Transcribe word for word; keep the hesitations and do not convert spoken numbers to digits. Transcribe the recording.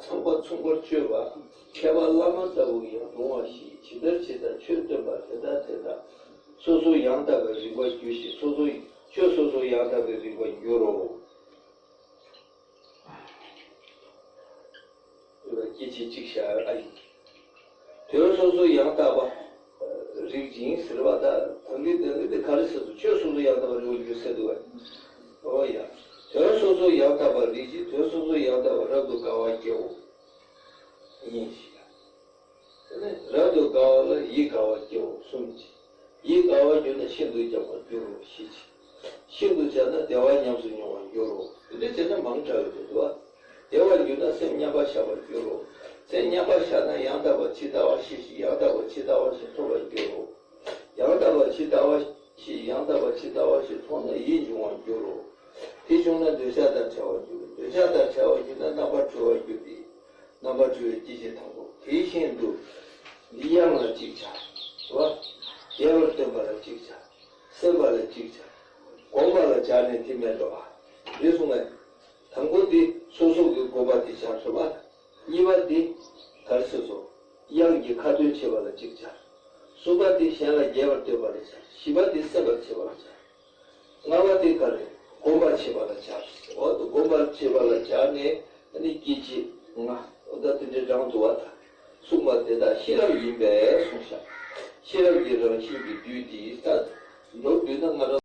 ཚངས་པ་མཚུངས་པར་སྤྱོད་པ། མཁས་པ་བླ་མ་ལྟ་བུ་ཡང་རུང་བ་ཞིག་ཇི་ལྟར་ཇི་ལྟར་ཆོས་སྟོན་པ་དེ་དག་དེ་དག་སོ་སོ་ཡང་དག་པའི་རིགས་པ་རྒྱུད་བཞི། སོ་སོ་ཆོས་སོ་སོ་ཡང་དག་པའི་རིགས་པར་འགྱུར་རོ། སྐྱེ་མཆེད་གཅིག་བྱ་ཨ་ཡིན། དོན་སོ་སོ་ཡང་དག་པ་རིགས་ཅན་ཟེར་བ་དང་། དོན་གྱི་དོན་གྱི་དེ་ག་རེ་ཟེར་དུ་ཆོས་སོ་སོ་ཡང་དག་པ་རིགས་པར་འགྱུར་ཟེར་འདུག་བས། ཨོ་ཡ། དོན་སོ་སོ་ཡང་དག་པ་རིགས་ཅན། དོན་སོ་སོ་ཡང་དག་པ་རབ་ཏུ་དགའ་བ་སྐྱེའོ། ཡིན་ཞེས། དེ་ནས་རབ་ཏུ་དགའ་བ་ལ་ཡིད་དགའ་བ་སྐྱེའོ་གསུམ་གྱིས། ཡིད་དགའ་བ་གྱུར་ན་ཤིན་ཏུ་རྒྱལ་བར་འགྱུར་རོ་ཞེས་བྱ། ཤིན་ཏུ་བྱས་ན་བདེ་བ་ཉམས་སུ་མྱོང་བར་འགྱུར་རོ། དེ་འདྲ་བྱས་ན་མང་དྲགས་ཡོད་དུ་འདུག་བ། བདེ་བར་གྱུར་ན་སེམས་མཉམ་པར་བཞག་པར་འགྱུར་རོ། སེམས་མཉམ་པར་བཞག་ན་ཡང་དག་པར་ཇི་ལྟ་བ་ཤེས་ཤིང་ཡང་དག་པར་ཇི་ལྟ་བ་བཞིན་མཐོང་བར་འགྱུར་རོ། ཡང་དག་པར་ཇི་ལྟ་བ་ཤེས་ཡང་དག་པར་ཇི་ལྟ་བ་བཞིན་མཐོང་ན་ཡིད་འབྱུང་བར་འགྱུར་རོ། དེ་བྱུང་ན་འདོད་ཆགས་དང་བྲལ་བར་འགྱུར། འདོད་ཆགས་དང་བྲལ་བར་གྱུར་ན་རྣམ་པར་གྲོལ་བར་འགྱུར་ཏེ། རྣམ་པར་གྲོལ་བའི་སྐྱེ་མཆེད་དང་པོ། དེ་བཞིན་དུ་འདི་དབྱངས་ལ་གཅིག་བྱ། རོ། རྒྱས་པར་སྟོན་པ་ལ་གཅིག་བྱ། སེམས་པ་ལ་གཅིག་བྱ། སྒོམ་པ་ལ་སྦྱར་ནས་དེ་མེད་འགྲོ། ཨ། རེད་གསུངས་པས། དང་པོ་དེ་སོ་སོ་གི་སྒོམ་པ་དེ་བྱ་ཐུབ་པ། གཉིས་པ་དེ་ག་རེ་ཟེར་སོ། དབྱངས་ཀྱི་ཁ་ཏོན་བྱེད་པ་ལ་གཅིག་བྱ། གསུམ་པ་དེ་གཞན་ལ་རྒྱས་པར་སྟོན་པ་ལ་བྱ། བཞི་པ་དེ་སེམས་པར་བྱེད་པ་ལ་བྱ། ལྔ་པ་དེ་ག་རེ། སྒོམ་པར་བྱེད་པ་ལ་སྦྱར། འོ་དེ་སྒོམ་པར་བྱེད་པ་ལ་སྦྱར་ནས་ཨ་ནི་སྐྱེ་མཆེད་ལྔ། འོ་ད་དེ་འདྲའི་གྲངས་འདུ་བ་དང་། གསུངས་པ་དེ་དག་ཤེས་རབ་ཡིན་པས་གསུངས་ཤག་ཤེས་རབ་ཀྱི་རང་བཞིན་གྱི་རྒྱུད་འདི་ད་མདོར་བསྡུས་ན་ང་རང་